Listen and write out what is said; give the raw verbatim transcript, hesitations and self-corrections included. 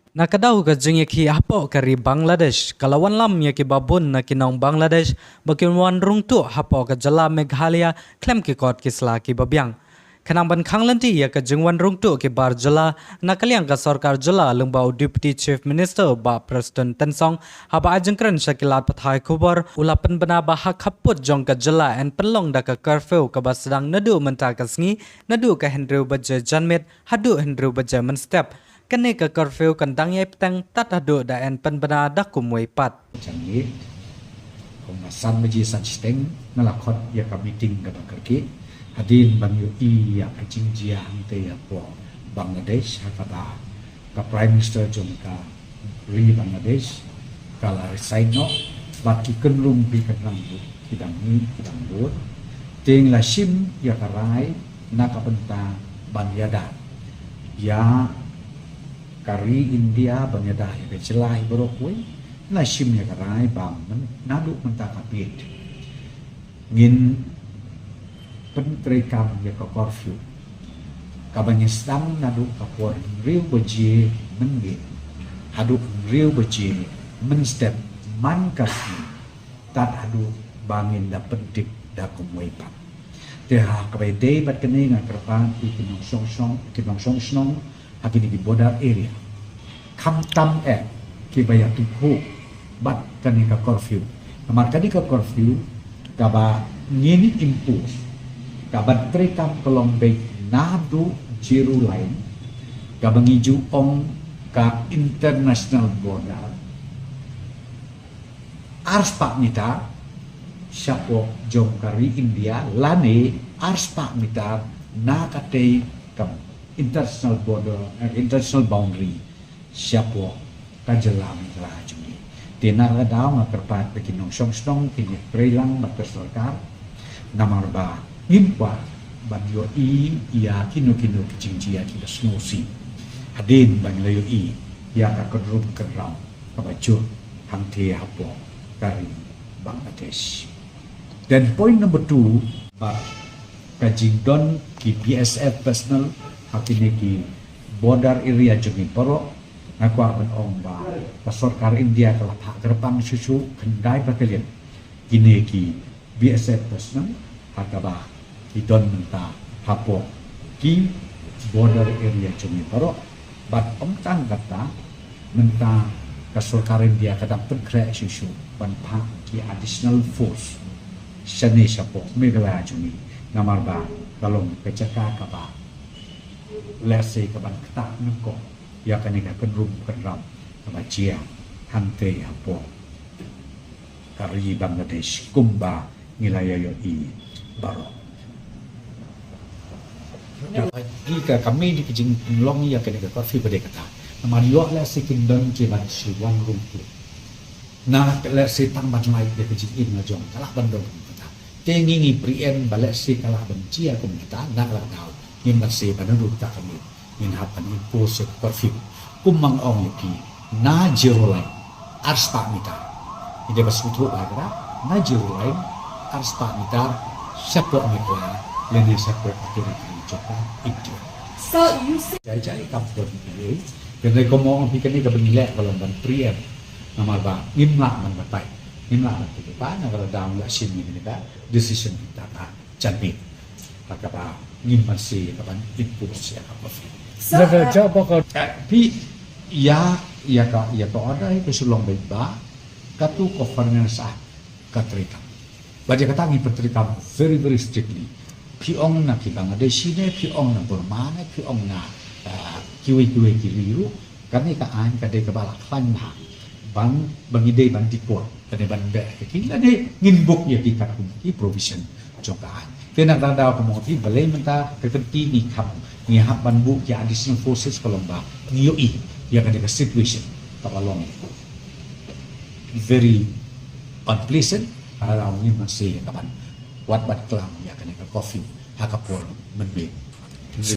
Na ka daw ka jingïakhih hapoh ka ri Bangladesh, ka la wanlam ïa kiba bun na ki nong Bangladesh ba kin wan rung tuh hapoh ka jylla Meghalaya khlem ki kot ki sla kiba biang. Khnang ban khang lynti ïa ka jingwan rung tuh ki bar jylla, na ka liang ka sorkar jylla lyngba u Deputy Chief Minister Bah Prestone Tynsong, haba ai jingkren sha ki lad pathai khubor, u la pynbna ba ha khappud jong ka jylla yn pynlong da ka curfew kaba sdang naduh mynta ka sngi, naduh ka hynriew baje janmiet haduh hynriew baje mynstep. Kane ka curfew kan dang ïai bteng tad haduh da yn pynbna da kumwei pat. Janmiet, kum la san baje san shiteng, nga la khot ïa ka meeting kaba kyrkieh hadien ban ïohi ïa ka jingjia hangtei hapoh Bangladesh, ha kaba ka Prime Minister jong ka ri Bangladesh ka la resign noh, bad ki kynrum ki kynram ruh ki dang mih ki dang bud. Te nga la shim ïa ka rai na ka bynta ban ïada ïa ka ri India, ban ïada ïa ka jylla hi baroh kawei. Nga la shim ïa ka rai ba myn-, naduh mynta ka miet ngin pyntreikam ïa ka curfew kaba ngi sdang naduh ka por hynriew baje mynmiet haduh hynriew baje mynstep man ka sngi, tad haduh ba ngin da pyntip da kumwei pat. Te ha kaba ïadei bad kane nga kyrpad ïa ki nongshong shnong, ki nongshong shnong ha kine ki border area, khamtam eh kiba ïathuh bad kane ka curfew. Namar kane ka curfew kaba ngin impose, kaba treikam ka long beit naduh zero line, kaba ngi ju ong ka international border, arspah mitar shapoh jong ka ri India, lane arspah mitar na katei ka international border, eh, international boundary shapoh ka jylla Meghalaya jong ngi. Te na ka daw nga kyrpad ba ki nongshong shnong kin ïatreilang bad ka sorkar, namar ba ngim kwah ban ïohi ïa kino kino ki jingjia kiba sngewsih hadien ba ngi la ïohi ïa ka kynrum kynraw kaba jur hangtei hapoh ka ri Bangladesh. Then point number two, ba ka jingdon ki B S F personnel ha kine ki border area jong ngi baroh, nga kwah ban ong ba ka sorkar India ka la phah kyrpang shuh shuh khyndai battalion kine ki B S F personnel ha kaba ki don mynta hapoh ki border area jong ngi baroh. Bad ym tang kata, mynta ka sorkar India ka dang pynkhreh shuh shuh ban phah ki additional force shane shapoh Meghalaya jong ngi, namar ba ka long ka jaka kaba lehse kaban ktah nyngkong ïa kane ka kynrum kynraw kaba jia hangtei hapoh ka ri Bangladesh kumba ngi la ïa ïohi baroh. Ïa ka, ka mih na ka jingpynlong ïa kane ka curfew ka dei kata. Namar ïoh lehse kin don kiban shu wan rung tuh. Na lehse tang ban lait ïa ka jingim la jong ka lah ban don kum kata. Te ngi ngi preempt ba lehse ka lah ban jia kum kata, na ka daw ngim lehse ban rung ta ka mih. Ngin hap ban impose ïa ka curfew. Kum ma nga ong ïa phi, na zero line arspah mitar. Ngi dei ban sngewthuh ba ka na zero line arspah mitar shapoh Meghalaya lane shapoh ka territory jong ka India. So you say jai jai kam pun ni. Kane kum ma ong phi kane ka ban leh ka long ban preempt. Namar ba ngim lah ban batai. Ngim lah ban tip ba na ka daw la shin ni ka decision kita ta. Janmiet ha kaba ngim banse kaban impose ïa ka curfew. Sa, eh, eh, phi ïa, ïa ka, ïa ka order hi ka shu long beit ba katu ka Foreigners Act ka treikam. Bad ïa kata ngi pyntreikam very, very strictly. Phi ong na ki Bangladeshi ne, phi ong na Burma ne, phi ong na, eh, kiwei kiwei ki ri ruh, kane ka aiñ ka dei kaba la khlaiñ bha ban, ba ngi dei ban deport, kane ban beh ïa ki, lane ngin buk ïa ki katkum ki provision jong ka aiñ. Te na ka daw kumno phi balei mynta ka kynti ngi kham, ngi hap ban buh ki additional forces ka long ba ngi ïohi ïa kane ka situation kaba long very unpleasant, ka daw ngim banse ïa kaban wat ban klam ïa kane ka curfew ha ka por mynmiet.